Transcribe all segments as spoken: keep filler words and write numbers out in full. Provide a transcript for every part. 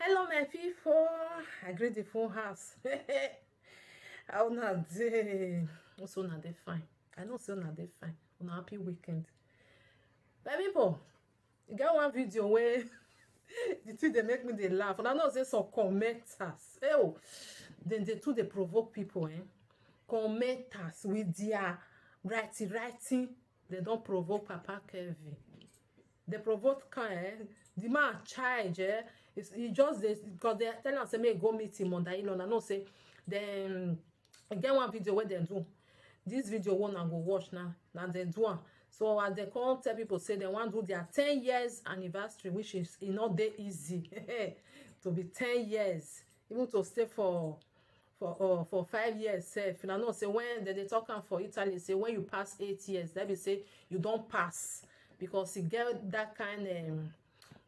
Hello, my people. I greet the full house. How una dey? Also, una dey fine. I know say una dey fine. Una happy weekend. My people, e get one video wey the thing dey make me dey laugh. Una know say some commenters, eh, oh, dem dey too dey provoke people, eh? Commenters with their writing, writing, dem don provoke Papa Kevin. Dem provoke am, eh? The man charge, eh? It's, he just dey, because dem tell am say make he go meet him mother-in-law. Una know say dem, e get one video wey dem do. This video wey una go watch now, na dem do am. So as dem come tell people say dem wan do their ten years anniversary, which is, e no dey easy to be ten years, even to stay for for uh, for five years sef. Una know say when dem dey talk am for Italy, say when you pass eight years, that be say you don pass, because e get that kind, um,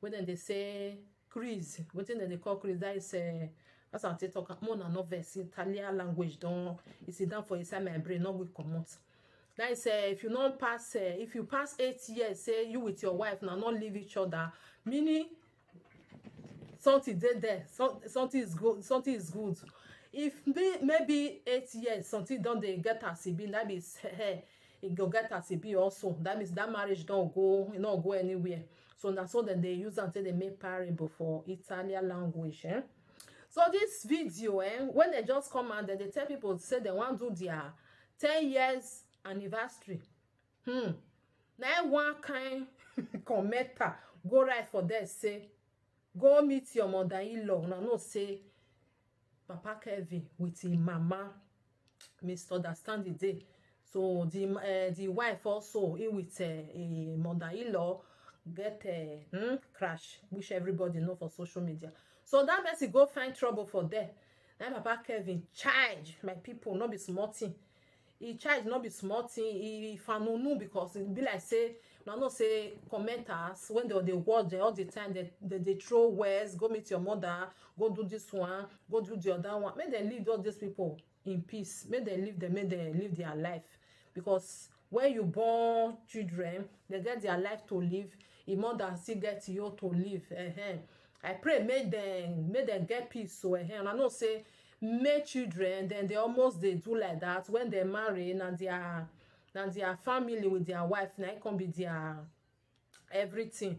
wey dem dey say crease. Wetin dem dey call crease? That is, uh, as I take talk am, more na no vex. Italian language don, e sit down for inside my brain, no gree comot. That is, uh, if you no pass, uh, if you pass eight years, say you with your wife una no leave each other, meaning something dey there, some, something is good, something is good. If may, maybe eight years, something don dey get as e be, that means, eh, e go get as e be also. That means that marriage don go, e no go anywhere. So na so dem dey use am take dey make parable for Italian language, eh? So this video, eh, when dem just come out, dem dey tell people say dem wan do their ten years anniversary. Hmm. Na im one kind commenter go write for there say, "Go meet your mother-in-law." Una know say Papa Kevin with him mama misunderstanding dey. So the, uh, the wife also, he with, uh, a mother-in-law, get a, hmm, crash, which everybody know for social media. So that person go find trouble for there. Na Papa Kevin charge, my people, no be small thing. He charge no be small thing. He fanunu, because e be like say, una know say commenters, when dem dey watch dem all the time, dem, dem dey throw words, "Go meet your mother, go do this one, go do the other one." Make dem leave all these people in peace. Make dem leave them, make dem live their life. Because when you born children, dem get their life to live. Im mother still get your to live. Ehen. I pray make dem, make dem get peace. So, ehen, I know say male children, then they almost dey do like that. When they marry, na their, na their family with their wife, na it come be their everything.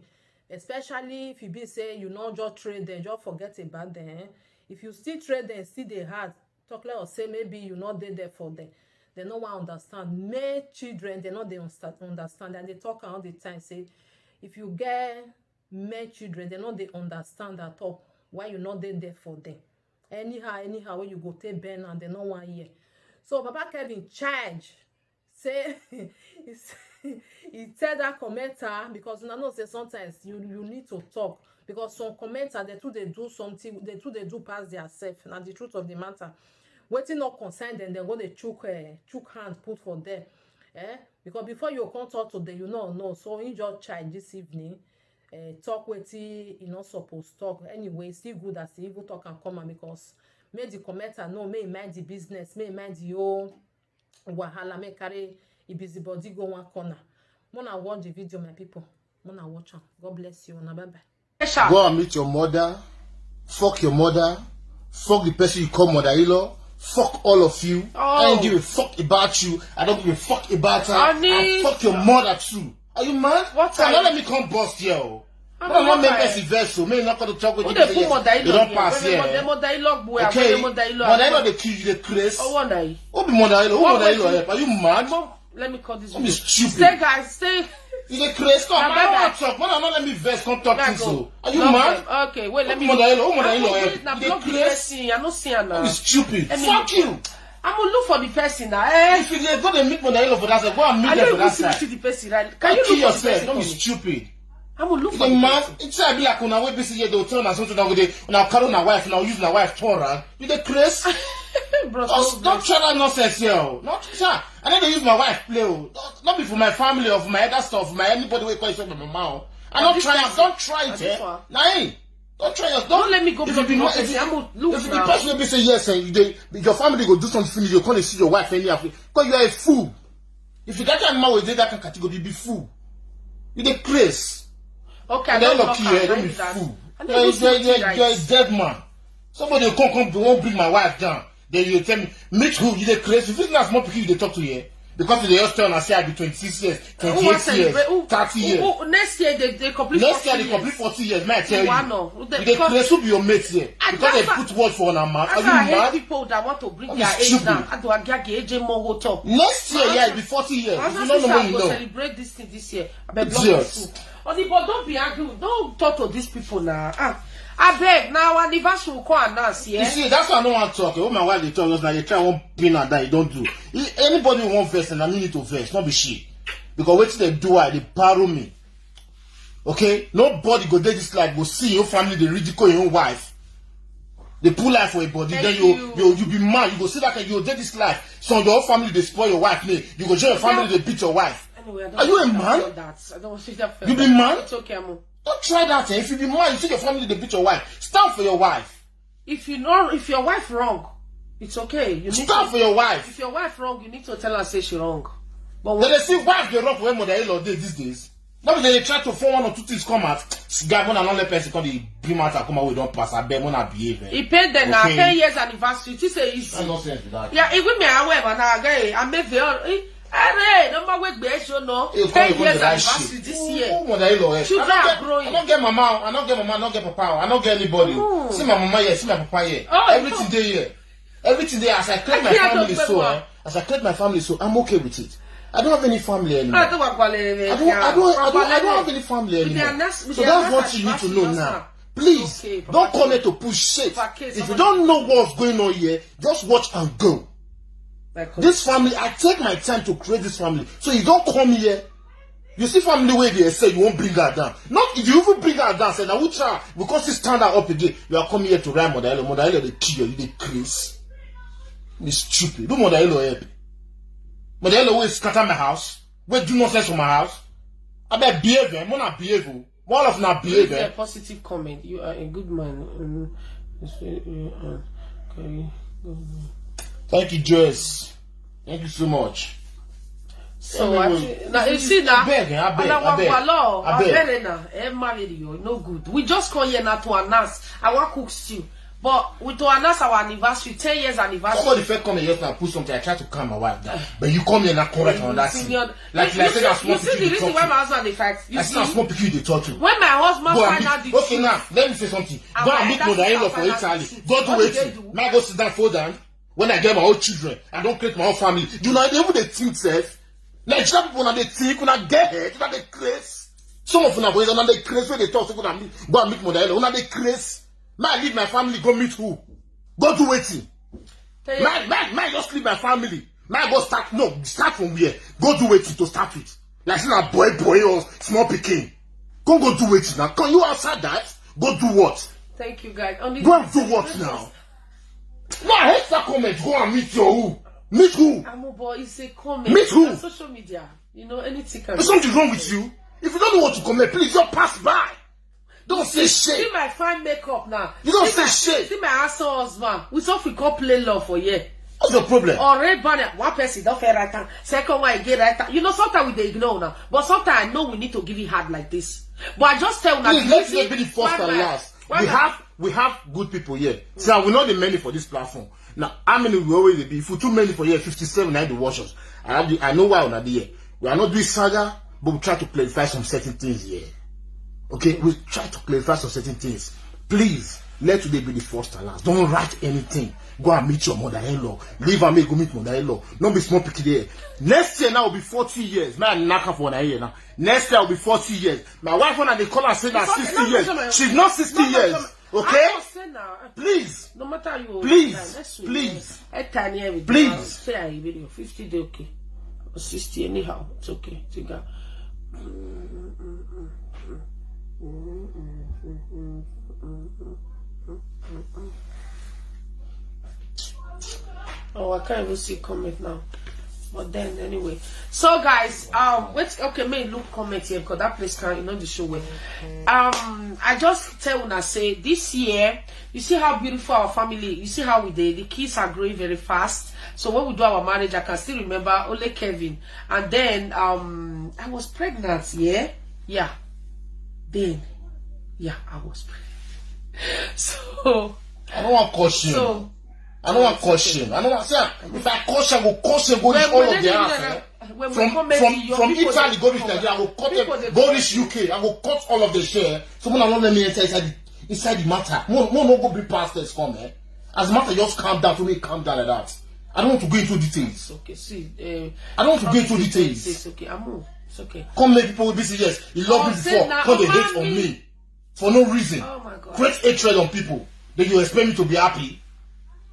Especially if you be say you no just trade them, just forget about them. If you still trade them, still dey hard. Talk like say maybe you no dey there for them. They no wan understand. Male children, they no dey understa-, understand. And they talk all the time say, if you get male children, they no dey understand at all why you no dey there for them. Anyhow, anyhow, when you go take Ben and they no wan hear. So Papa Kevin charge say, he s-, he tell that commenter, because una know say sometimes you, you need to talk, because some commenter, they too dey do something, they too dey do pass their self. Na the truth of the matter. Wetin no concern them, they go dey chook, eh, chook hand put for them. Eh? Because before you come talk to them, you no know. So he just charge this evening, eh, talk wetin he no suppose talk. Anyway, e still good as he even talk and come am, because make the commenter know, make he mind the business, make he mind the whole wahala, make carry e busy body go one corner. Mona watch the video, my people. Mona watch am. God bless you. Una bye bye. Go and meet your mother. Fuck your mother. Fuck the person you call mother-in-law. Fuck all of you. I don't give a fuck about you. I don't give a fuck about her. Honey. I fuck your mother too. Are you mad? What? Now let me come bust here. Oh. No, no, make person vex o. Make you not come to talk with you. Who dey put mother-in-law here? Don't pass here. Mother-in-law, okay. Mother-in-law dey kill you, dey craze. Oh, what na? Who be mother-in-law? Who mother-in-law help? Are you mad? Let me call this. Don't be stupid. Stay, guys, stay. You dey craze. Come, I don't want talk. Mother, no let me vex. Come talk this o. Are you mad? Okay, wait, let me. Mother-in-law, mother-in-law help. You dey craze. I no see am now. Don't be stupid. Fuck you. I will look for the person now. Eh? If you dey go dey meet mother-in-law for that side, go and meet them for that side. I don't even see the person, right? Can you look for the person for me? Don't be stupid. I will look for the person. It's a be like una wey be say you dey tell una something, una go dey, una carry una wife, una use una wife turn around. You dey craze? Bros, don't try that nonsense here o. No try. I no dey use my wife play o. No, no be for my family or for my other stuff, my anybody wey call yourself my mama o. I no try am. Don't try it, eh? Na him. Don't try your, don't let me go block the person. I will look now. If you be person wey be say yes, eh, you dey, your family go do something finish, you come dey see your wife anyhow. Because you are a fool. If you get a man wey dey that kind category, you be fool. You dey craze. Okay, I don't block am. Don't be fool. I no even see wetin right. You're a dead man. Somebody come, come, won't bring my wife down. Then you tell me, meet who? You dey crazy. If it's not small people you dey talk to here. Because they just tell us say I be twenty-six years, twenty-eight years, thirty years. Next year they, they complete next year they complete forty years. May I tell you? You dey crazy, who be your mate here? Because they put words for our mouth. Are you mad? People that want to bring their age down. Next year, yeah, it be forty years. If you don't know, you know. Celebrate this thing this year. Abeg, block this thing. Odibo, don't be angry. Don't talk to these people now. Ah, abeg, now our anniversary will come announce, yeah? You see, that's why I don't want to talk. When my wife dey talk, just like they try one pin and that you don't do. Anybody who want verse, and I need to verse, not be she. Because wetin they do, I they borrow me. Okay? Nobody go dey this life, go see your family, they ridicule your own wife. They pull life for a body. Then you, you you be mad. You go see that you dey this life. So your whole family they spoil your wife name. You go join your family they beat your wife. Anyway, I don't Are you a man? That. I don't want to that. You be man? It's okay, Amo. Don't try that. Eh? If you be man, you see your family they beat your wife. Stand for your wife. If you know, if your wife wrong, it's okay. You need stand to, for your wife. If your wife wrong, you need to tell her say she wrong. But when they see wife they rock when mother-in-law dey these days. No be they try to form one or two things come out. Guy, when I don't let person come, they bring matter come out, we don't pass. I bet when I behave. Eh? He paid them now ten years anniversary. You say it's nonsense with that. Yeah, even me, however, now again, I make the all. Hey, no more wait, be show no. Ten years anniversary this year. Oh, mother-in-law. Eh? Children are growing. I don't get mama. I don't get mama. I don't get papa. I don't get anybody. See my mama here. See my papa here. Oh, everything dey here. Everything dey as I create my family so. Eh? As I create my family so, I'm okay with it. I don't have any family anymore. I don't, I don't, I don't, I don't have any family anymore. So that's what you need to know now. Please, don't come here to push shit. If you don't know what's going on here, just watch and go. This family, I take my time to create this family. So you don't come here. You see family where they say you won't bring her down. Not if you even bring her down, say, now we try. We can't see stand her up again. You are coming here to ride mother-in-law. Mother-in-law, they kill you. You dey crazy. It's stupid. Do mother-in-law help. Mother-in-law will scatter my house. Will do nonsense for my house. I bet behave. Eh? Mona behave. Oh. All of na behave. Eh? A positive comment. You are a good man. Mm. Okay. Thank you, Joyce. Thank you so much. So anyway, now you see now, I beg, I beg, I beg, I beg. Eh, married you, no good. We just come here now to announce. I want cook stew. But we to announce our anniversary, ten years anniversary. Somebody first come here now, put something. I try to calm my wife down. But you come here now, correct on that thing. Like, like, you see the reason why my husband dey fight. You see, small pikin dey talk to. When my husband find out the truth. Okay, now, let me say something. Go and meet mother-in-law for Italy. Go do wetin? Now go sit down, fold down. When I get my own children, I don't create my own family. You know, they even dey think self. Nigerian people, now they think, when I get head, when they craze. Some of una for una dey craze when they talk, say, go and meet, go and meet mother-in-law. Una dey craze. May I leave my family, go meet who? Go do wetin? May, may, may I just leave my family? May I go start? No, start from where? Go do wetin to start with? Like say na boy boy or small pikin. Come go do wetin now? Can you answer that? Go do what? Thank you, guys. Go and do what now? No, I hate that comment. Go and meet your who? Meet who? Amo, boy, it's a comment. Meet who? On social media. You know, anything can happen. There's something wrong with you. If you don't know what to comment, please just pass by. Don't say shit. See my fine makeup now. You don't say shit. See my handsome husband. We so we come play love for here. What's your problem? Or red banner, one person don't fair right hand. Second one again right hand. You know, sometimes we dey ignore now. But sometimes I know we need to give it hard like this. But I just tell una. Please, let it be the first and last. We have, we have good people here. So we know the many for this platform. Now, how many we always be? If we too many for here, fifty-seven, I the watch us. I have the, I know why una dey here. We are not doing saga, but we try to clarify some certain things here. Okay, we try to clarify some certain things. Please, let today be the first and last. Don't write anything. Go and meet your mother-in-law. Leave and make go meet mother-in-law. Don't be small pikin there. Next year now will be forty years. Man, knock up on her here now. Next year will be forty years. My wife, when they call her, say that sixty years. She's not sixty years. Okay? Please. No matter you. Please. Please. Please. Say I will be fifty day, okay. Or sixty, anyhow. It's okay. Take her. Oh, I can't even see comment now. But then, anyway. So, guys, um, wait, okay, may look comment here because that place can't, you know, the show well. Um, I just tell una say this year, you see how beautiful our family. You see how we did. The kids are growing very fast. So when we do our marriage, I can still remember only Kevin. And then, um, I was pregnant, yeah, yeah. Then, yeah, I was pregnant. So, I don't want caution. So, I don't want caution. I don't want say if I caution, I go caution go reach all of the house. Eh? When we From come make from the young from people Italy dey go reach come Nigeria, I go cut people it, dey go come. Reach U K, I go cut all of the share. So when I don't let me enter inside the, inside the matter. More more no go be past this come, eh? As matter just calm down for me, calm down like that. I don't want to go into details. Okay, see, uh, I don't want to go into it's details. It's okay, I'm on. It's okay. Come make people will be say yes, he love Oh, me say before. na Come they hate Omami. On me for no reason. Oh my God. Create hatred on people. Then you expect me to be happy?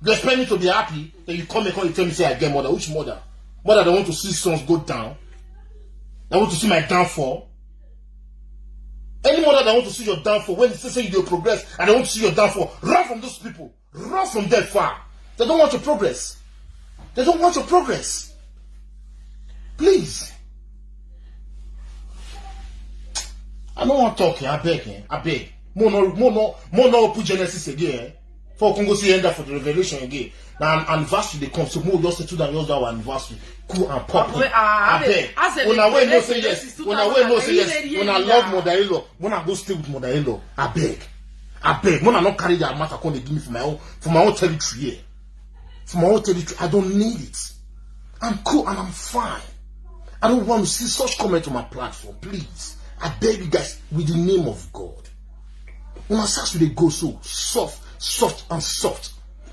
You expect me to be happy? Then you come and come and tell me say I get mother. Which mother? Mother that want to see sons go down. That want to see my downfall. Any mother that want to see your downfall, when they say you progress and they want to see your downfall, run from those people. Run from them far. They don't want your progress. They don't want your progress. Please. I don't want talking. I beg, eh? I beg. More no, more no, more no open Genesis again. Eh? For Congo see end up for the revelation again. Now anniversary they come, so more just settle down, just our anniversary. Cool and pop. Wait, ah, I beg. as a Una wey no revelation, say this yes. is Una wey no say yes. two thousand and Una love mother-in-law. Una go stay with mother-in-law. I beg. I beg. Una not carry their matter come they give me for my own for my own territory here. For my own territory, I don't need it. I'm cool and I'm fine. I don't want to see such comment on my platform. Please, I beg you guys, with the name of God. When I start to dey go so soft, soft and soft.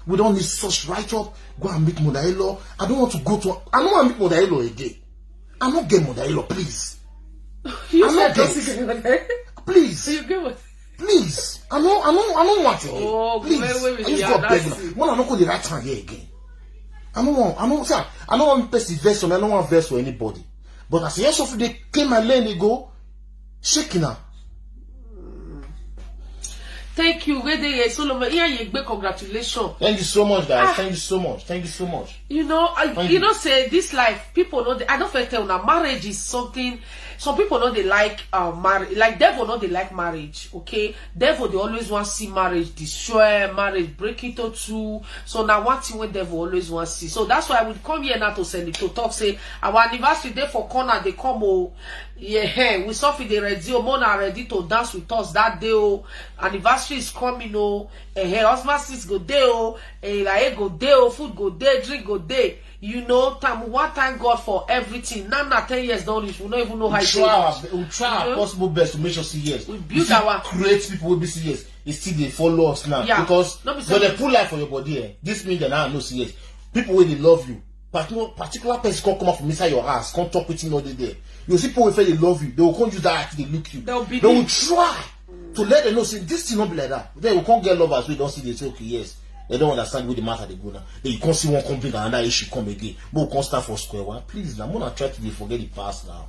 We don't need such write up. Go and meet mother-in-law. I don't want to go to. I don't want to meet mother-in-law again. I don't get mother-in-law, please. You I'm said not doesn't dead. Get Please. You get what? Please, I no, I no, I no want it. Oh, Please, wait, wait, wait, I use yeah, God beg that's una. it. When I no go the right hand here again. I no want, I no sir, I no want person verse for me. I no want verse for anybody. But as yes of they came my lane, they go shaking her. Thank you, Wede Solomon. Here you go, congratulations. Thank you so much, guys. Thank you so much. Thank you so much. You know, I, Thank you you. Know, say this life, people know. I don't feel tell now. Marriage is something. Some people know they like uh, marriage. Like devil know they like marriage. Okay, devil they always want see marriage destroy, marriage break into two. So now one thing when devil always want see. So that's why I would come here now to send it to talk. Say our anniversary day for corner they come. Oh, yeah, hey, we suffer the ready. Oh, Mona ready to dance with us that day. Oh, anniversary is coming. Oh, eh, hey, husband sis go day. Oh, eh, like go day. Oh, food go day, drink go day. You know, time we want thank God for everything. Now, now ten years don't reach. We don't even know how We it try our goes. We try our Mhm. Possible best to make sure see yes. We build You see, our Create people will be see yes. They still they follow us now Yeah. Because No be when say- They put life for your body. Eh? This means they now know see yes. People when they love you, but no particular person can't come out from inside your house, can't talk with you all the day. You see people when they love you, they will come use that eye to look you. They'll be They will there. Try to let them know say this thing not be like that. Then we can't get lovers. We don't see they say okay yes. They don't understand where the matter they go now. Then you can't see one come bring another issue come again. But we can't start for square one. Please now, I'm gonna try to dey forget the past now.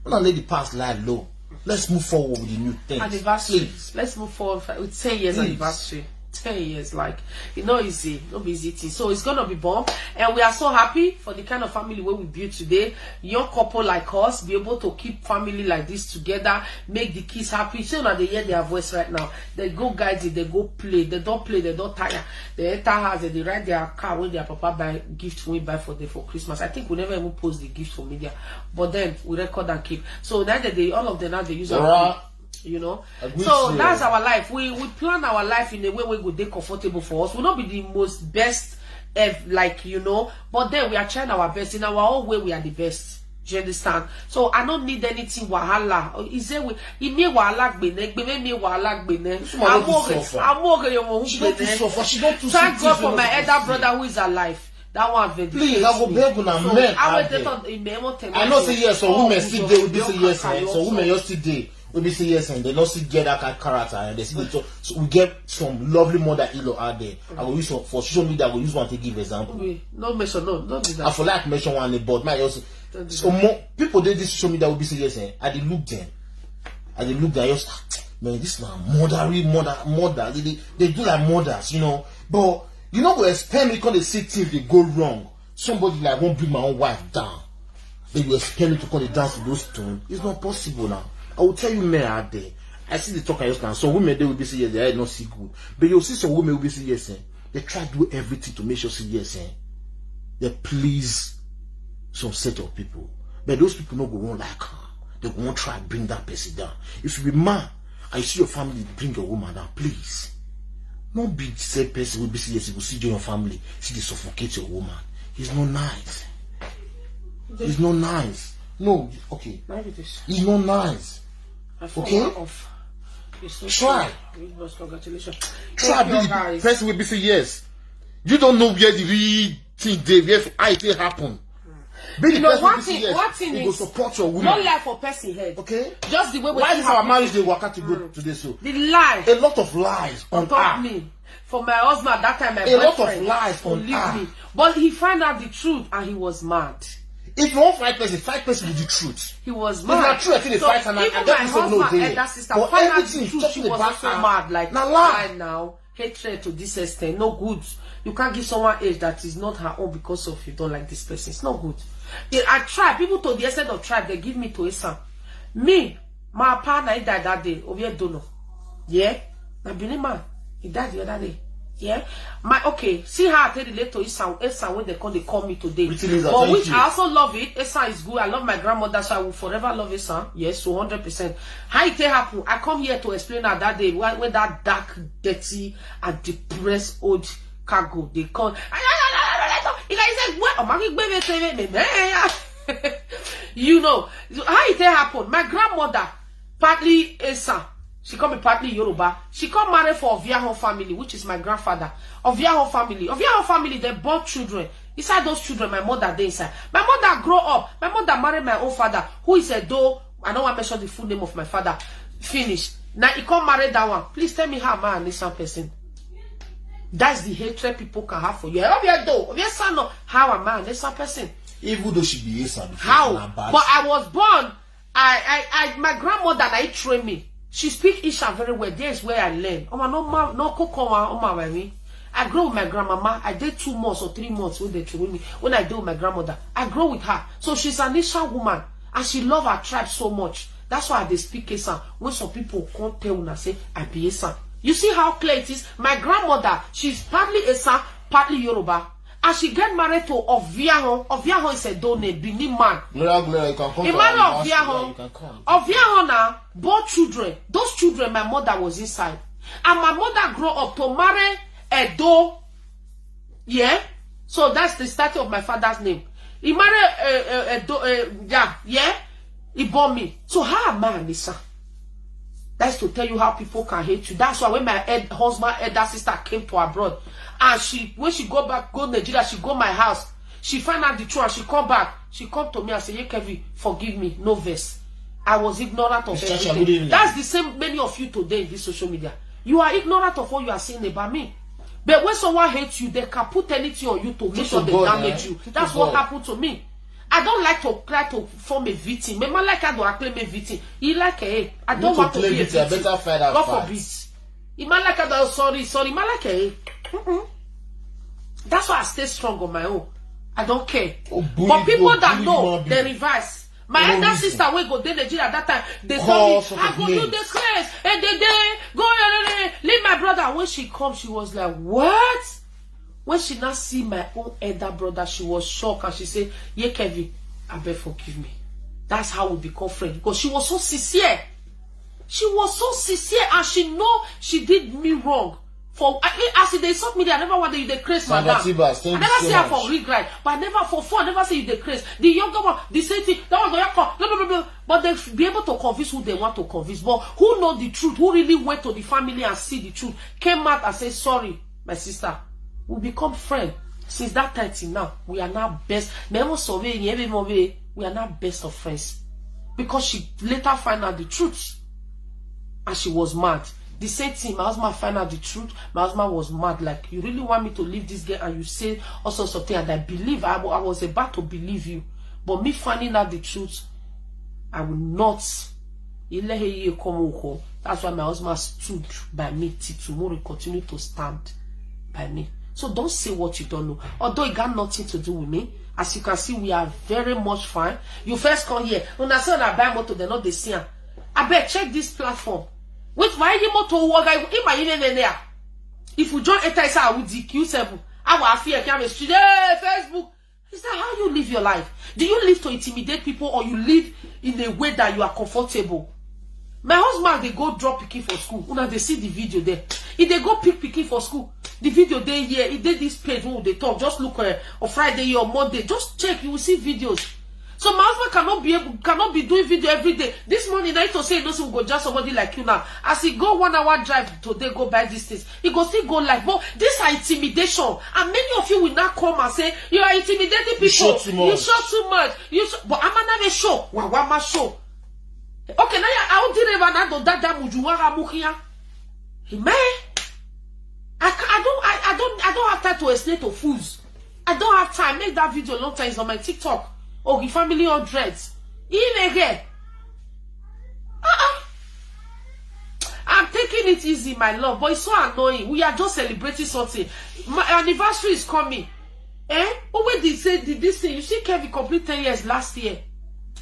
I'm gonna let the past lie low. Let's move forward with the new things. Anniversary. Please. Let's move forward with ten years Please. Anniversary. Ten years, like, you know, easy, no be easy thing. So it's gonna be bomb, and we are so happy for the kind of family where we built today. Young couple like us be able to keep family like this together, make the kids happy. So now they hear their voice right now. They go guide it, they go play, they don't play, they don't tire. They enter house, they write their car when their papa buy gift we buy for them for Christmas. I think we never even post the gift for media, but then we record and keep. So now that they all of them now they use our Alright. You know. Agree So to that's you. Our life. We we plan our life in a way we go dey comfortable for us. We not be the most best, eh, like you know, but then we are trying our best in our own way. We are the best. Do you understand? So I don't need anything wahala. Is there we? It me wahala gbene, gbene me wahala gbene. This woman no I'm fit okay. Suffer. I'm okay. You won't She don't too gbene. Suffer. She don't too Thank see God things for wey my no elder suppose Brother who is alive. That one very Please, I go beg una, men out there. I know say yes, some women still dey will be say yes, eh? Some women just still dey will be say yes, and they not still get that kind of character, and they still dey talk. So we get some lovely mother-in-law out there. I go use some, for social media. I go use one to give example. Okay, no mention, no, no do I that. For like mention one, but my also Don't do so more people dey this social media will be say yes, eh? I dey look them. I dey look them. I just ah, man, this na mother, mother, mother. They, dey- they do like mothers, you know. But you know, we expect me come dey see things they go wrong. Somebody like won't bring my own wife down. Then you expect me to come dey dance with those stones? It's not possible now. I will tell you, men out there. I see the talk I just now. Some women they will be say yes, they are not see good. But you see some women will be say yes, eh? They try to do everything to make sure say yes, eh? They please some set of people. But those people no go won't like her. They won't try bring that person down. If you be man and you see your family bring your woman down, please. No be the same person wey be say yes, you go see join your family, see dey suffocate your woman. It's not nice. It's not nice. No, okay. Why be this? It's not nice. I fall Okay. Off. It's so Try. Big boss, congratulations. Try Thank be you, the guys. person wey be say yes. You don't know where the real thing dey, where how it take happen. Be the You know, person one wey be say thing, yes. one thing You go is, support your No woman. Lie for person head. Okay. Just the way Why wetin is our happen. Marriage dey waka to go today so? The lie. A lot of lies on On top her. Me. For my husband that time, my A lot of boyfriend lies will on leave her. Me. But he found out the truth and he was mad. If you wan fight person, fight person with the truth. He was If na mad. true, I think they So fight and I, even I my get this of no husband, day. Elder sister, But find out the everything truth. talking She was about also her, mad. Like na lie. Right now, hatred to this extent, no good. You can't give someone age that is not her own because of you don't like this person. It's not good. Yeah, I try. People to the extent of tribe, they give me to Esan. Me, my partner, he died that day. Ovie Dono. Yeah? Na Benin man. He died the other day. Yeah? My, okay, see how I take relate to Esan. Esan, when they come, they call me today. Pretty Liza, But thank which you. I also love it. Esan is good. I love my grandmother, so I will forever love Esan. Yes, so hundred percent. How it take happen? I come here to explain that that day when, when that dark, dirty, and depressed old cargo they call. He like said, "What? Am I going to You know, how it take happen? My grandmother, partly Esan, she come be partly Yoruba. She come marry for Oviahon family, which is my grandfather. Oviahon family. Oviahon family, they born children. Inside those children, my mother dey inside. My mother grow up. My mother marry my own father, who is Edo. I don't want to mention the full name of my father. Finish. Now he come marry that one. Please tell me how am I an innocent person? That's the hatred people can have for you. Oviado, Oviesan, no. How am I an innocent person? Even though she be Esan before, How? na bad. But I was born. I, I, I, my grandmother, na, trained me. She speak Isha very well. There is where I learn. Oh, my, no, ma, no, coco, oh, my, my, me. I grow with my grandmama. I did two months or three months when they trained me. When I do with my grandmother, I grow with her. So she's an Isha woman, and she love her tribe so much. That's why they speak Esan. When some people come tell una say I be Esan, you see how clear it is. My grandmother, she's partly Esan, partly Yoruba. And she get married to Oviahon. Oviahon is a Done, Benin man. Gloria, Gloria, you can come. He To married our house, Oviahon. You can come. Oviahon now bore children. Those children, my mother was inside. And my mother grew up to marry Edo. Yeah? So that's the starting of my father's name. He married uh, uh, Edo. Uh, yeah, yeah. He bore me. So how am I an Esan? That's to tell you how people can hate you. That's why when my ed, husband elder sister came to abroad, and she, when she go back, go Nigeria, she go my house. She find out the truth and she come back. She come to me and say, "Hey, Kevin, forgive me, no verse. I was ignorant of Miss Chacha, everything." Good evening. That's the same many of you today in this social media. You are ignorant of what you are saying about me. But when someone hates you, they can put anything on you to make sure to they God, damage eh? You. Put to That's what God. Happened to me. I don't like to try to form a victim. Me man like I don't claim a victim. He like, "Hey, I don't You to want to claim be a victim, I victim." better fight that God fight. Forbid. He man like I don't, "Sorry, sorry." Man like, "Hey." Mm-mm. That's why I stay strong on my own. I don't care. Oh, bully But people go, that bully know, human they being. revise. My No elder reason. Sister wey go dey Nigeria that time, they Call tell me, sort "I of go you names. Disgrace, eh, they, they, go, eh, eh, eh, leave my brother." When she come, she was like, "What?" When she now see my own elder brother, she was shocked and she said, "Yeah, Kevin, I beg forgive me." That's how we become friends, because she was so sincere. She was so sincere and she know she did me wrong. For I, I, as they insult me, I never want you to craze, Sandra madam. Tibas, thank I you never so see her much. For regret, but I never for fun, I never say you the craze. The younger one, the same thing. That one go come, blah, blah, blah, blah. But they be able to convince who they want to convince. But who know the truth, who really went to the family and see the truth, came out and say, "Sorry, my sister. We become friends. Since that time till now, we are now best." Me, I won't survey, yeah, me, me, we are now best of friends. Because she later find out the truth. And she was mad. The same thing, my husband find out the truth. My husband was mad. Like, "You really want me to leave this girl?" And you say all sorts of things. And I believe, I, wa- I was about to believe you. But me finding out the truth, I will not. That's why my husband stood by me till tomorrow. He continue to stand by me. So don't say what you don't know. Although it got nothing to do with me, as you can see, we are very much fine. You first come here. Una say una buy motor, they no dey see am. I bet check this platform. With my motor, if I even there. If you join enter inside with the Q seven, I will fear camera street. Hey, Facebook. Is that how you live your life? Do you live to intimidate people, or you live in a way that you are comfortable? My husband, they go drop pikin for school. Una they see the video there. If they go pick pikin for school, the video dey here, e dey this page wey we dey talk. Just look uh, on Friday or Monday. Just check, you will see videos. So my husband cannot be able, cannot be doing video every day. This morning, I to say no, so we go just somebody like you now. As he go one hour drive today, go buy these things. He go still go live. But these are intimidation, and many of you will not come and say you are intimidating people. You show too much. You show too much. You show, but I'm another show. Wawama show. Okay, now I don't even know that that mujuwa mukia. Man, I, ca- I don't I, I don't I don't have time to explain to fools. I don't have time. Make that video long time is on my TikTok. Oh, the family hundreds. Even again. Uh-uh. I'm taking it easy, my love, but it's so annoying. We are just celebrating something. My anniversary is coming. Eh? Who will they say did this thing? You see, Kevin complete ten years last year.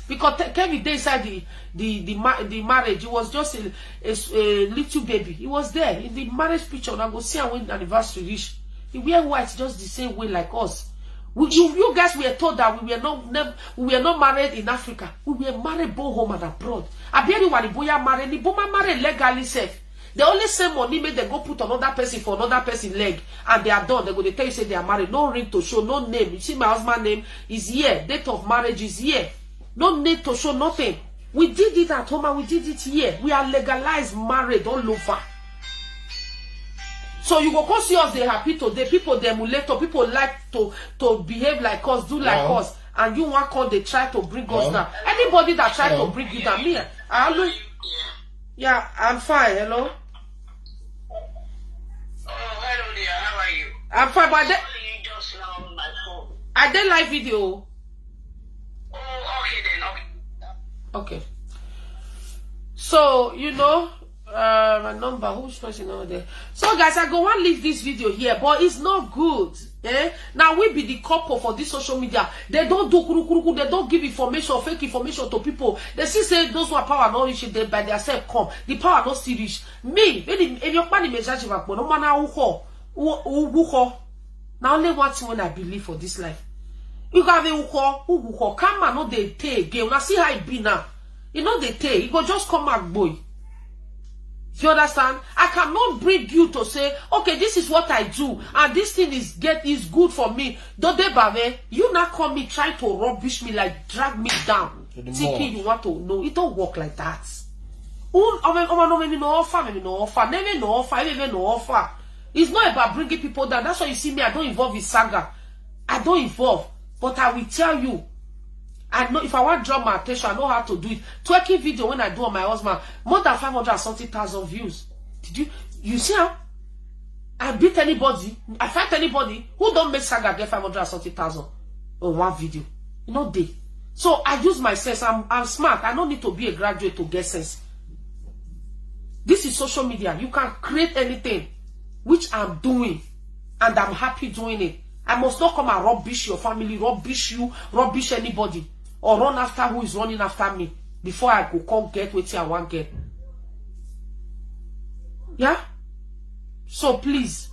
Because Te- Kevin dey inside the the the, ma- the marriage, he was just a, a, a little baby. He was there in the marriage picture. And I go see am when anniversary reach. He wear white just the same way like us. We, you, you guys were told that we were not nev- we were not married in Africa. We were married both home and abroad. Aberi Wariboya married, Niboma married legally safe. They only send money make they go put another person for another person leg, and they are done. They go they tell you say they are married. No ring to show, no name. You see my husband name is here. Date of marriage is here. No need to show nothing. We did it at home and we did it here. We are legalized married all over. So you go come see us they happy today. People they emulate us. People like to to behave like us, do like Hello? us, and you want come they try to bring us Hello? down. Anybody that try Hello? to bring you down, me, I always, yeah, I'm fine. Hello, Oh, hello there. How are you? I'm fine, but I dey, Calling you just now on my phone. I dey live video. Oh, okay then. Okay. Okay. So, you know, uh, my number, who's person over there? So, guys, I go want leave this video here, but it's not good. Eh? Now, we be the couple for this social media. They don't do kurukuruku. They don't give information, fake information to people. They see say those who are power not reach, they by themselves come. The power not still reach. Me, when the, if your money measure, you no man who ho, who ho. Now, only one thing when I believe for this life. You have a who ho, who ho. Karma no dey take again. Now see how it be now. You know they take. You go just come back, boy. You understand? I cannot bring you to say, okay, this is what I do, and this thing is get is good for me. Don't they bave? You not call me trying to rubbish me like drag me down. To the Thinking mud. You want to know. It don't work like that. Who oh, no me no offer, me no offer, never no offer, never no offer. It's not about bringing people down. That's why you see me. I don't involve in saga. I don't involve, but I will tell you. I know if I want draw my attention, I know how to do it. Twerking video when I do on my husband, more than five hundred and something thousand views. Did you you see how I beat anybody? I fight anybody who don't make saga get five hundred and something thousand on one video. You know they. So I use my sense. I'm I'm smart. I don't need to be a graduate to get sense. This is social media. You can create anything, which I'm doing, and I'm happy doing it. I must not come and rubbish your family, rubbish you, rubbish anybody, or run after who is running after me before I go come get wetin I want get. Yeah? So please,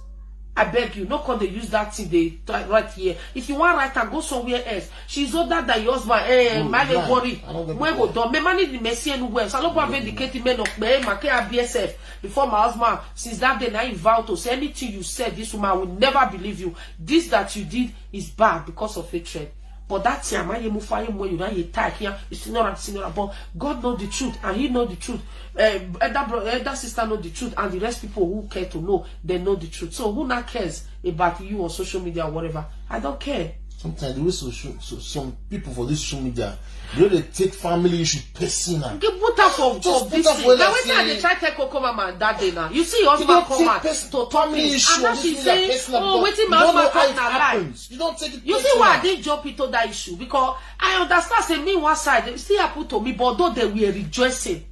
I beg you, no come dey use that thing dey try right here. If you want write am, go somewhere else. She's older than your husband. Eh, No, my it's fine. worry. I don't get When the go point. done, me money the messy and well. So I don't go and vindicate the men of me, my K R B S F. Before my husband, since that day, now he vowed to say anything you said, this woman will never believe you. This that you did is bad because of hatred. But that thing, my you move fire when you now you attack here, it's not a sinner. But God know the truth, and He know the truth. Uh, elder brother, elder sister know the truth, and the rest people who care to know, they know the truth. So who not cares about you on social media or whatever? I don't care. Sometimes the way so, so, so some people for this social media, they they take family issue personal. Give put up for Just for put this up thing. for Now that wetin I thing. dey try tell Coco Mama and that day now. You see your You husband don't come take out pers- to talk family things, issue and now on this she's media saying, personal "Oh, because wetin you my don't know husband how talk it na lie." happens. You don't take it You see why I personal. didn't jump into that issue? Because I understand say me one side, it still happen to me, but though they were rejoicing.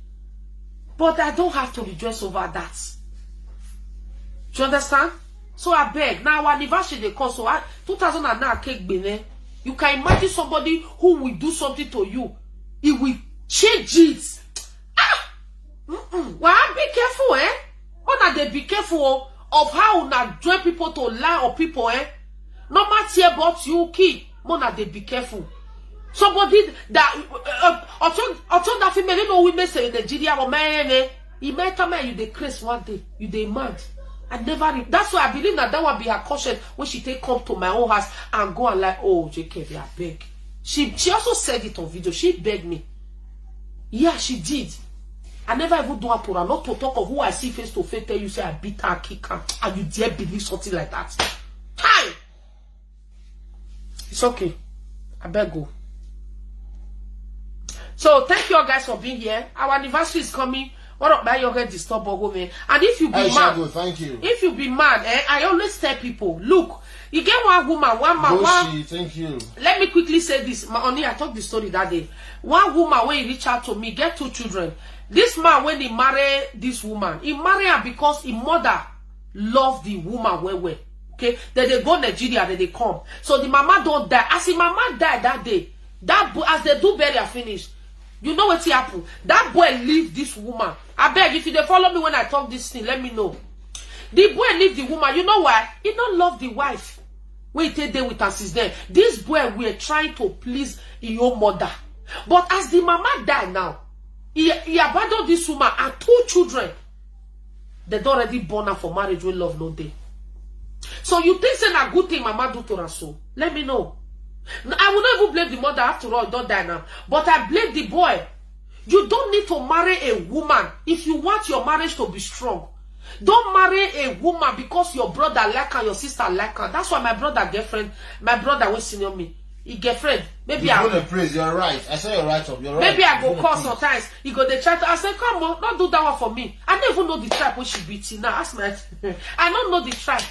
But I don't have to rejoice over that. Do you understand? So I beg. Now our anniversary they come. So I, two thousand and nine cake bene. You can imagine somebody who will do something to you. He will change it. Ah! Mm-mm. Well, be careful, eh? Una dey be careful oh, of how una join people to lie on people, eh? Normal tear but you kill. Mona dey be careful. Somebody that uh, uh, Oton Oton that female, you know, women say in Nigeria or man, eh? He might come and you dey craze one day, you dey mad. I never re- that's why I believe that that one be her conscience when she take come to my own house and go and like, "Oh, J K, I beg." She she also said it on video. She begged me. Yeah, she did. I never even do a program, not to talk of who I see face to face, tell you say I beat her, kick her, and you dare believe something like that. Hi! It's okay. I beg go. So thank you all guys for being here. Our anniversary is coming. What up, man? Your head disturb go, man. And if you be Hey, man, Shago, thank you. If you be man, eh, I always tell people, look, you get one woman, one man, one. Boshi, thank you. Let me quickly say this. My honey, I talk the story that day. One woman when he reach out to me, get two children. This man, when he marry this woman, he marry her because his mother love the woman well well. Okay, then they go Nigeria, then they come. So the mama don't die. As the mama die that day, that boy, as they do burial finish, you know what happen? That boy leave this woman. I beg, if you dey follow me when I talk this thing, let me know. The boy leave the woman. You know why? He don't love the wife. Wait till day with us is there. This boy we are trying to please your mother. But as the mama die now, he, he abandoned this woman and two children. They don't already born her for marriage where love no day. So you think say na good thing mama do to her so? Let me know. N- I will not even blame the mother after all, don't die now. But I blame the boy. You don't need to marry a woman if you want your marriage to be strong. Don't marry a woman because your brother like her, your sister like her. That's why my brother girlfriend, my brother will senior me. He girlfriend. Maybe You're I gonna praise. You're right. I saw your right up. You're right. Maybe I You're go gonna call praise. Sometimes. He go the chat. I say, "Come on, don't do that one for me." I don't even know the tribe when she beat you. Now ask my. I don't know the tribe.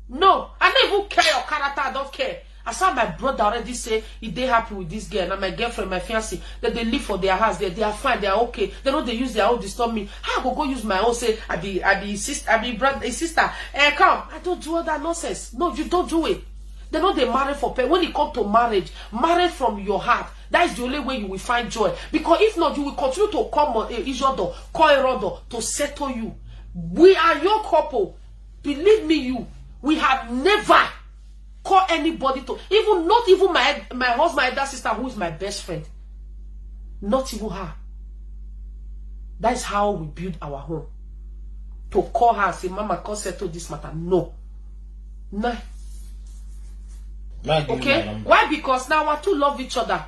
No, I don't even care your character. I don't care. I saw my brother already say he dey happy with this girl. Now my girlfriend, my fiancé, that they live for their house. They, they are fine. They are okay. They know they use their own disturb me. How I go go use my own? Say I be I be sister. I be brother. His sister. Eh, come. I don't do all that nonsense. No, you don't do it. They know they marry for pay. When it come to marriage, marry from your heart. That is the only way you will find joy. Because if not, you will continue to come on eh, Ijodo, call Erodo to settle you. We are your couple. Believe me, you. We have never call anybody to even not even my my husband elder sister who is my best friend. Not even her. That is how we build our home. To call her and say, "Mama, come settle this matter." No. Nah. Now give me my Okay? number. Why? Because now our two love each other.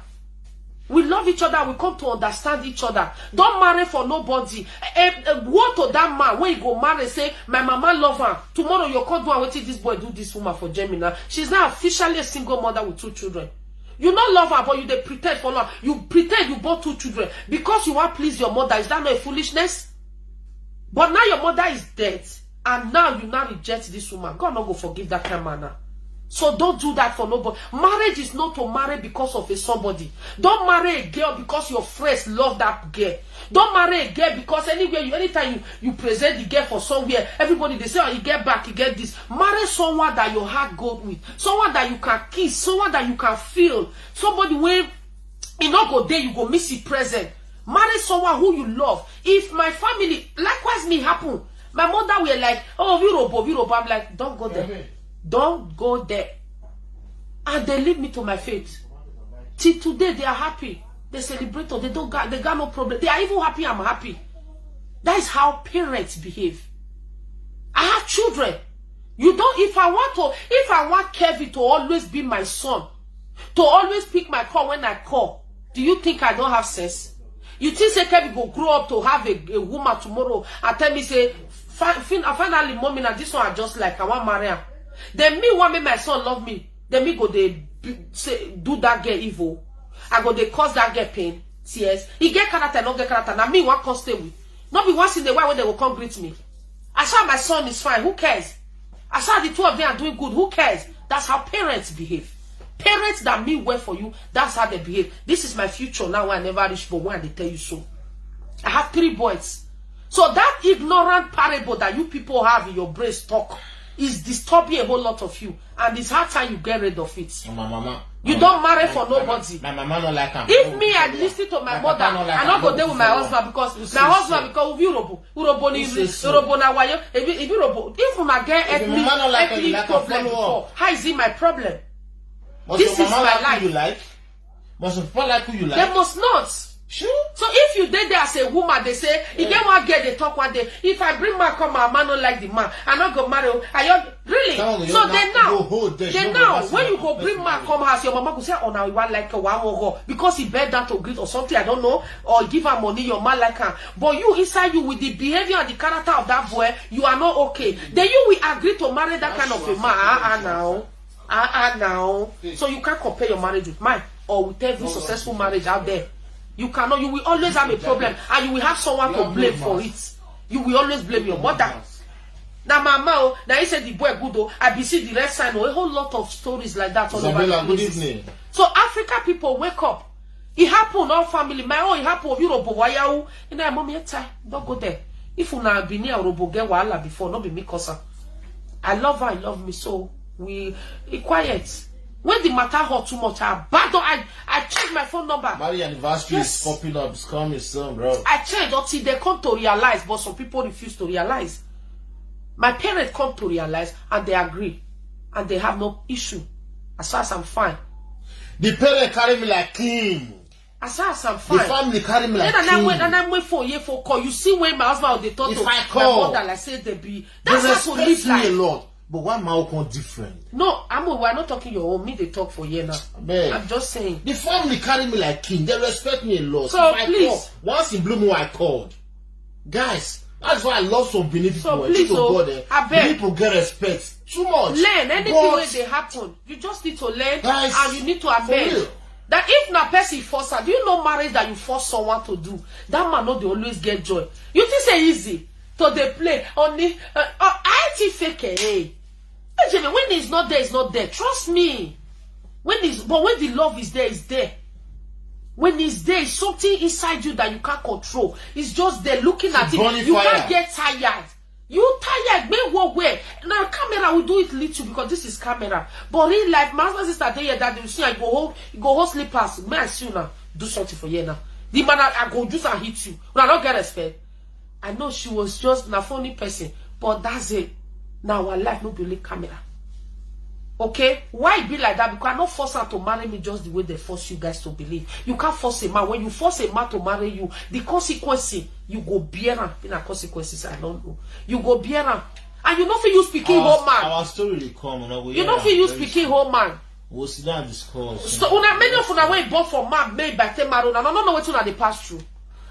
We love each other. We come to understand each other. Don't marry for nobody. Eh, eh, woe to that man when you go marry, say, "My mama love her." Tomorrow you come do and wetin this boy do this woman for Germany now. She's now officially a single mother with two children. You no love her, but you dey pretend for love. You pretend you born two children because you want please your mother. Is that not a foolishness? But now your mother is dead, and now you now reject this woman. God no go forgive that kind man now. So don't do that for nobody. Marriage is not to marry because of a somebody. Don't marry a girl because your friends love that girl. Don't marry a girl because anywhere you, anytime you, you present the girl for somewhere, everybody they say, "Oh, you get back, you get this." Marry someone that your heart go with, someone that you can kiss, someone that you can feel, somebody when e no go dey, you go miss the present. Marry someone who you love. If my family, likewise me happen. My mother were like, "Oh, Virobo, Virobo." I'm like, "Don't go there. Don't go there." And they leave me to my fate. Till today, they are happy. They celebrate. They don't got, they got no problem. They are even happy. I'm happy. That is how parents behave. I have children. You don't. If I want to, if I want Kevin to always be my son, to always pick my call when I call, do you think I don't have sense? You think say Kevin go grow up to have a, a woman tomorrow and tell me say, "Fi- fin- finally, mommy, now this one I just like. I want marry her." Then me want make my son love me. Then me go dey be- say do that girl evil. I go dey cause that girl pain, tears. He get character, not get character. Now me one come stay with. Not be once in a while when they will come greet me. I saw my son is fine. Who cares? I saw the two of them are doing good. Who cares? That's how parents behave. Parents that mean well for you, that's how they behave. This is my future now. When I never reach, but when they tell you so, I have three boys. So that ignorant parable that you people have in your brain stock is disturbing a whole lot of you, and it's hard time you get rid of it. And my mama. You my- don't marry my- for my- nobody. My mama no like am. If No, me, no, I no. listen to my My mother, papa no like I am. not go No, there with my no. husband because Who my say husband so? Because urobo, urobo ni Who say so? Urobo na wayo. If you- if urobo, if una get If ethnic, mama no like am, ethnic like am, problem follow before, up. How is it my problem? But This your is mama my like life. Who you like? But your papa like who you They like? Must not. So if you dey there as a woman, they say, you get one girl they talk one day. If I bring man come, my man no like the man. I not go marry. Are you really? So then now, then now, when you go bring man come house, your mama go say, oh, now you want like a one go because he beg down to greet or something, I don't know, or give her money, your man like her. But you inside you with the behavior and the character of that boy, you are not okay. Then you will agree to marry that kind of a man. Ah, ah, now. Ah, ah, now. So you can't compare your marriage with mine or with every successful marriage out there. You cannot, you will always have a problem and you will have someone to blame for it. You will always blame your mother. Now, mama, oh, now you said the boy good, oh, I be see the red sign, oh, a whole lot of stories like that all over Isabella, the good places. Evening. So Africa people, wake up. It happened, all family. My own, it happened. You know, but why you? You know, mommy, time. Don't go there. If you now be near Robo get wahala before, not be me cause am. I love her, I love me, so we e quiet. When the matter hot too much, I abandon. I I change my phone number. Marry anniversary Yes. is popping up. It's coming soon, bro. I change until they come to realize, but some people refuse to realize. My parents come to realize and they agree, and they have no issue. As far as I'm fine, The parents carry me like king. As far as I'm The fine. family carry me like Then I king. went and I went for a year for call. You see when my husband they talk If to I my call, mother, like say they be. They That's how to respect live me a life. lot. But why my own different? No, I'm we're not talking your own. Me they talk for year now. Abeg. I'm just saying. The family carry me like king. They respect me a lot. So If I please. call, once in blue moon, I called. Guys, that's why I love some Benin people. So eh, please, people oh, God, eh, abeg. Benin people get respect too much. Learn anything But when they happen. You just need to learn Guys, and you need to for amend. real. That if na person force her, do you know marriage that you force someone to do? That man no dey always get joy. You think say easy to dey play on the uh, uh, I T fake eh? Ejebe, when it's not there, it's not there. Trust me. When it's but when the love is there, it's there. When it's there, it's something inside you that you can't control. It's just there looking at it. Bonnie You fire. can't get tired. You tired, make work well. Now camera will do it little because this is camera. But real life, my husband sister dey here that day. You see, I go home, you go home slippers. May I see you now? Do something for you now. The man I, I go do and hit you. When I don't get respect. I know she was just a funny person, but that's it. Now our life no be only camera. Okay, why it be like that? Because I no force her to marry me just the way they force you guys to believe. You can't force a man. When you force a man to marry you, the consequence you go bear am. In a consequences, I don't know. You go bear am, and you no fit use pikin Our, whole man. our story dey come. Una go You hear no am fit use very pikin soon. whole man. We'll sit down and discuss. So una many of una wey born for man made by Temaro, una no know wetin una dey pass through.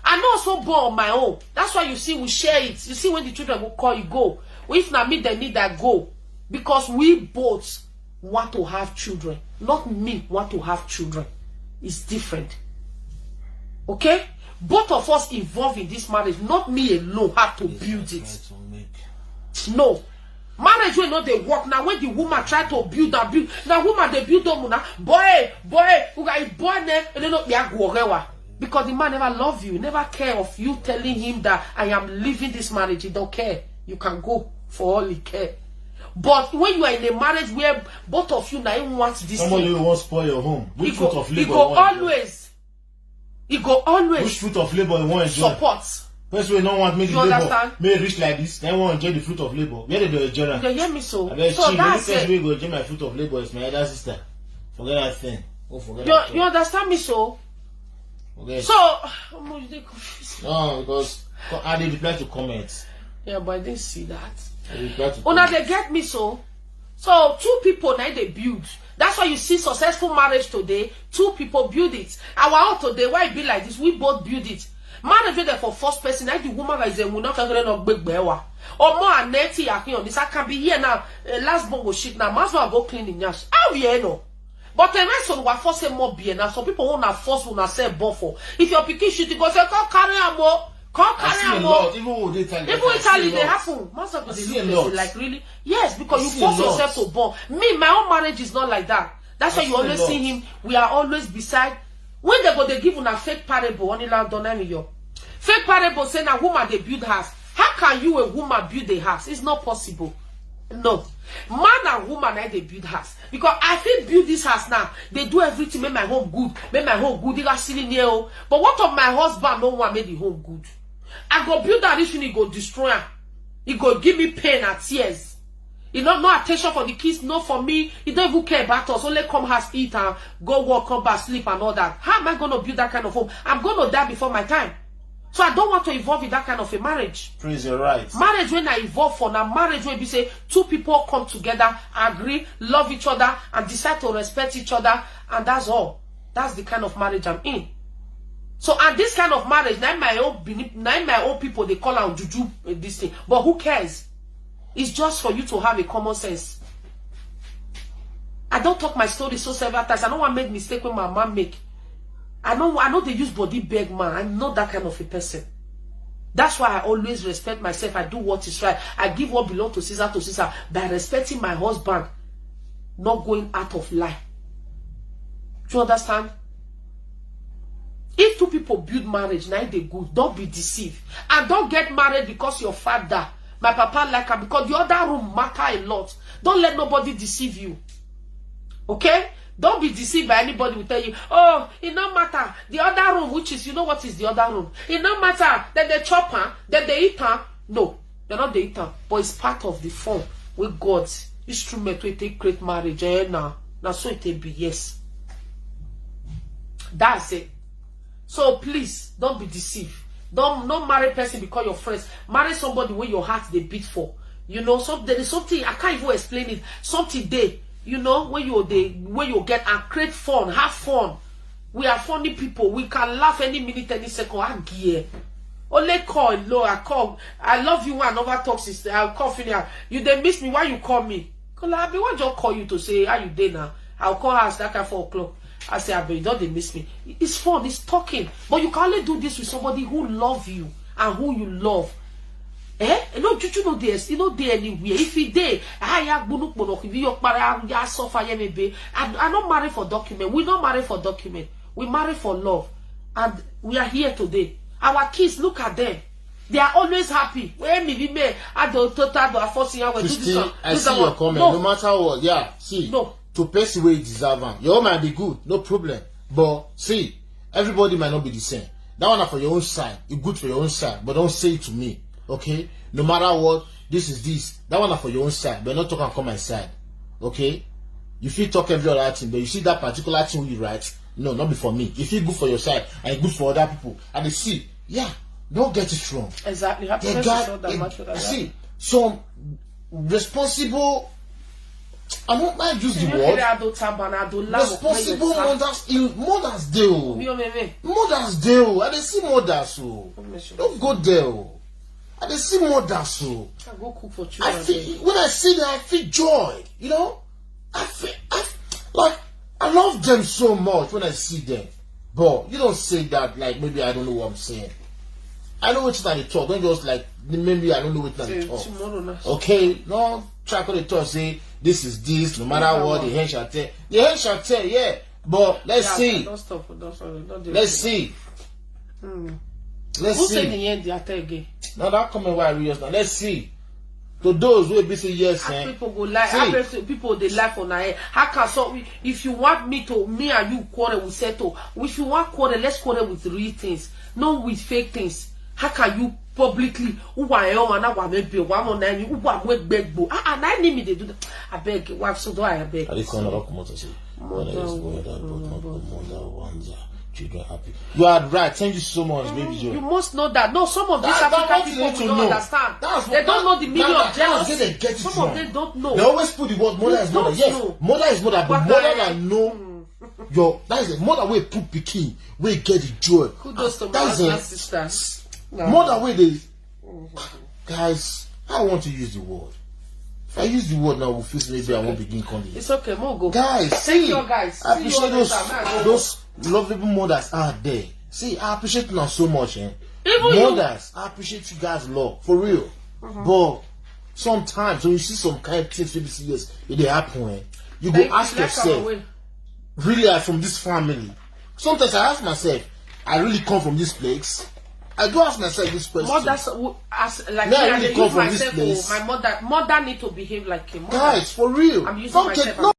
I no also born on my own. That's why you see we share it. You see when the children go call you go. If na me they need that go. Because we both want to have children. Not me want to have children. It's different. Okay? Both of us involved in this marriage. Not me alone had to build it. No. Marriage wey no dey work na when the woman try to build and build. Na woman dey build home na. Boy, boy, uga boy ne, ene no be agu orewa. Because the man never love you, never care of you telling him that I am leaving this marriage. He don't care. You can go for all he care. But when you are in a marriage where both of you na him want this Somebody thing, who wants spoil your home. he Which go, foot of he labor go you want to always, he go always Which fruit of labor you want to enjoy? support. Person wey no want make You the labor understand? may reach like this, then want enjoy the fruit of labor. Where they do enjoy am? You hear me so? Abeg, So chief, that's any person it. wey go enjoy my fruit of labor is my elder sister. Forget that thing. Oh, forget You, that you thing. understand me so? Okay. So, omo, you dey confuse. No, because co- I dey reply to comments. Yeah, but I didn't see that. I reply to Una comments. dey get me so? So two people na dey build. That's why you see successful marriage today. Two people build it. Our own today, why it be like this? We both build it. Marriage wey dey for first person, na the woman is a woman can no gbegbe wa. Omo aneti yakin on this. I can be here now. Uh, last born go shit now. Must go clean in yash. How we know? But the rest of what force more be now. Some people wanna force wanna say born for. If your pikin shit, you go say come carry am o. Come I carry see a am o. lot. Even with Italy, Even I see Italy a dey lot. happen. Must go I dey see look a person lot. like really. Yes, because I you see a force lot. yourself to born. Me, my own marriage is not like that. That's I why you see a always lot. see him. We are always beside. When they go, they give una fake parable. Only land don't know your fake parable say na woman they build house. How can you a woman build a house? It's not possible. No, man and woman na they build house because I fit build this house now. They do everything, make my home good, make my home good. They are sitting here, oh. But what of my husband? No one made the home good. I go build that rich, he go destroy am. He go give me pain and tears. You know, no attention for the kids, no for me. You don't even care about us. Only come house, eat, and go work, come back, sleep, and all that. How am I going to build that kind of home? I'm going to die before my time. So I don't want to involve in that kind of a marriage. Prince, you're right. Marriage when I involve for now, marriage when we say two people come together, agree, love each other, and decide to respect each other, and that's all. That's the kind of marriage I'm in. So and this kind of marriage, now my own, now my own people they call out juju, uh, this thing. But who cares? It's just for you to have a common sense. I don't talk my story so several times. I don't want make mistake when my mom make. I know I know they use body beg man. I'm not that kind of a person. That's why I always respect myself. I do what is right. I give what belongs to Caesar to Caesar by respecting my husband, not going out of line. Do you understand? If two people build marriage, now they good. Don't be deceived. And don't get married because your father, my papa like her, because the other room matter a lot. Don't let nobody deceive you. Okay? Don't be deceived by anybody who tell you, oh, it no matter. The other room, which is, you know what is the other room? It no matter. Then they chop her, then they eat her. No, they're not the eat her. But it's part of the form with God's instrument we take great marriage. Eh, now, now so it will be, yes. That's it. So please, don't be deceived. Don't not marry person because your friends. Marry somebody where your heart they beat for. You know, so there is something I can't even explain it. Something they, you know, when you they when you get and create fun, have fun. We are funny people. We can laugh any minute, any second. I gear. Only call, no, I call. I love you. I never talk since I call Philia. You they miss me. Why you call me? Call I be what just call you to say how you day now. I'll call her at that kind four o'clock. I say, I bet you don't they miss me. It's fun, it's talking. But you can only do this with somebody who love you and who you love. Eh? You know, juju no dey, you know dey anywhere. If he dey, ah, ya gbunu kpono, if you para ya suffer, ya maybe. I, I not marry for document. We not marry for document. We marry for love, and we are here today. Our kids, look at them. They are always happy. When me be me, I don't total do force you. Christine, I see your comment. No. No matter what, yeah. See, no. To person where you deserve am. Your own might be good, no problem. But see, everybody might not be the same. That one na for your own side. It's good for your own side, but don't say it to me, okay? No matter what, this is this. That one na for your own side, but not talk and come my side, okay? You feel talk every other thing, but you see that particular thing you write, no, not be for me. If it good for your side and it good for other people, and they see, yeah, don't get it wrong. Exactly. Happiness is all that matters. See, some responsible, I don't mind use the word. Responsible mothers, mothers dey o. Mothers dey o. I dey see mothers o. Don't go there o. I dey see mothers o. I go cook for children. When I see them, I feel joy. You know, I feel, I feel like I love them so much when I see them. But you don't say that like maybe I don't know what I'm saying. I know what I talk. Don't just like maybe I don't know what I talk. Okay, no, try to talk. Say this is this. No matter what, the hand shall tell. The hand shall tell. Yeah, but let's see. Let's see. Let's see. Who say the end? They are again. Now that comment why I real now. Let's see. To those who be say yes, eh? People go lie. People they lie for now. How can so? If you want me to, me and you quarrel, we settle. If you want quarrel, let's quarrel with real things, not with fake things. How can you publicly? Who are you? Who are you? Who are you? Ah, ah, na enemy they do that. I beg. Why so do I beg? I dey come out come out and say, mother is mother, but not the mother wants her children happy. You are right. Thank you so much, baby Joy. You must know that. No, some of these African people will not understand. They don't know the meaning of jealousy. Some of them don't know. They always put the word mother is mother. Yes, mother is mother, but mother that know your, that is a mother wey put pikin, wey get the joy. Kudos to my husband, sisters. Mother wey dey, guys, I want to use the word. If I use the word now, we'll feel maybe I won't begin calling. It's okay, more go. Guys, see, I appreciate those, those lovable mothers out there. See, I appreciate you now so much, eh? Even mothers, I appreciate you guys' love, for real. But sometimes when you see some kind of things, maybe serious, it dey happen, eh? You go ask yourself, really, I'm from this family. Sometimes I ask myself, I really come from this place? I do ask myself this question. Mothers, as like me, I really come from this place. My mother, mother need to behave like a mother. Guys, for real. I'm using myself.